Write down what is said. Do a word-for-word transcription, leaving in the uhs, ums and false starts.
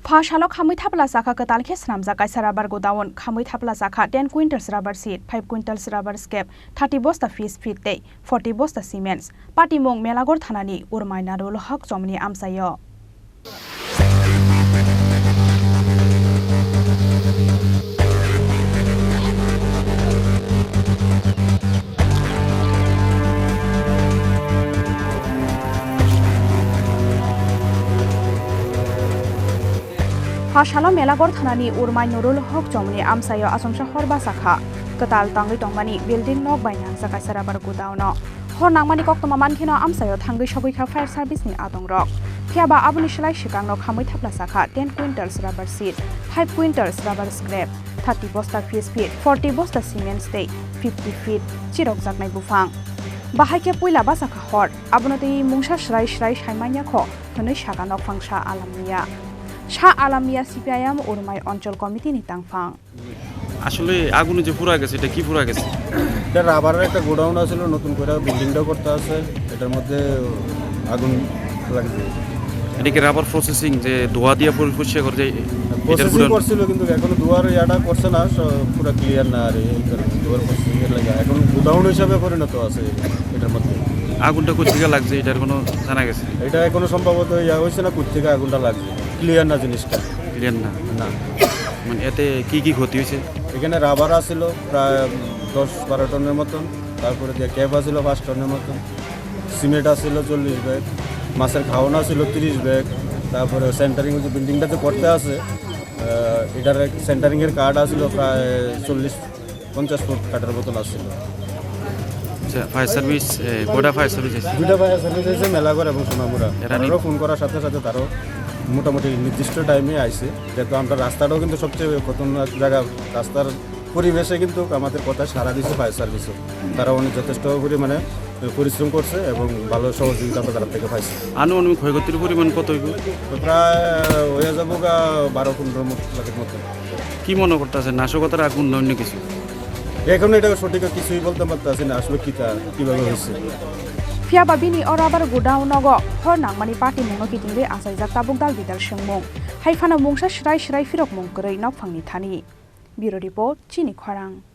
Pha salo khamwi thapla chakha kwtal khe swnamjak kaisa rubber godown, khamwi thapla chakha ten quintals rubber sheet, five quintals rubber scrap, thirty bosta fish feed tei forty bosta cements. Patimung Melagor thanani Urmai Narul Hok chomni amchaio. Pha salo Melagor thanani Urmai Nurul Hok chomni amchaio achomsa hor bachakha. Kwtal tangwi tongmani building nok bai nangjak kaisa rubber godown-o. Hor nangmani koktwma mankheno amchaio thangwi sogwi kha fire service ni adongrok. Phiyaba aboni slai swkangno khamwi thapla chakha ten quintals rubber sheet, five quintals rubber scrap, thirty bosta fish feed, forty bosta cements tei fifty feet chirokjaknai buphang. Bahai khe puila bachakha hor, abono tei mungsa srai srai saimanya kho hwnwi saka nokphang Sa Alam Miya. Sa Alam Miya C P I M Urmai Onchol Committee ni tangphang. আসলে আগুনে যে পুড়ে গেছে, এটা কি পুড়ে গেছে? এটা রাবারের একটা গোডাউন আছিল, নতুন করে বিল্ডিংটা করতে আছে, এটার মধ্যে আগুন লাগছে। এটা কি রাবার প্রসেসিং, যে ধোয়া দিয়ে পরি-, পরিষ্কার করে যে এটার প্রসেসিং গোডাউন? করছিল, কিন্তু এখনো ধোয়ার ইয়াটা করছে না, স-, পুরো ক্লিয়ার না আর এই কারণে ধোয়ার প্রসেসিং এর লাগে। এখন গোডাউন হিসাবে পরিণত আছে এটার মধ্যে। আগুনটা কোথা থেকে লাগছে, এটার কোনো জানা গেছে? এটা এখনো সম্ভবত ইয়া হয়েছে না, কোথা থেকে আগুনটা লাগছে, ক্লিয়ার না জিনিসটা। ক্লিয়ার না। না। মানে এতে কি কি ক্ষতি হয়েছে? এখানে রাবার আছিল প্রায় দশ বারো টনের মতন, তারপরে দিয়ে ক্যাপ আছিল পাঁচ টনের মতন, সিমেন্ট আছিল চল্লিশ ব্যাগ, মাছের খাওয়ানো আছিল তিরিশ ব্যাগ, তারপরে সেন্টারিং যে বিল্ডিংটা যে করতে আছে, আহ, এটার সেন্টারিংয়ের কাঠ আছিল প্রায় চল্লিশ পঞ্চাশ ফুট কাঠের বোতল আছিল। আচ্ছা, ফায়ার সার্ভিস, এ, কয়টা ফায়ার সার্ভিস আছে? দুইটা ফায়ার সার্ভিস আছে, মেলাঘর এবং সোনামুড়া। এরা নি- তারাও ফোন করার সাথে সাথে তারাও মোটামুটি নির্দিষ্ট টাইমে আইছে, যেহেতু আমরা রাস্তাটাও কিন্তু সবচেয়ে খতরনাক জায়গা, রাস্তার পরিবেশে কিন্তু আমাদের কথা সাড়া দিছে ফায়ার সার্ভিসও। তারা অনেক যথেষ্ট পরিমাণে পরিশ্রম করছে এবং ভালো সহযোগিতা আমরা তাদের থেকে পাইছি। আনুমানিক ক্ষয়ক্ষতির পরিমাণ কত হইব? তো প্রায় হয়ে যাবো গা বারো পনেরো লাখের মতো। কি মনে করতেছে, নাশকতার আগুন না অন্য কিছু? এখন এটা সঠিক কিছুই বলতে পারতেছি না আসলে কিতা, কিভাবে হয়েছে। Phiyaba bini o rubber godown nogo hor nangmani patimungno kitingwi achaijak tabuk dal bidal swngmung. Hai phano mungsa srai srai phirokmung kwrwi nokphangni thani. Bureau Report, Chini Khorang.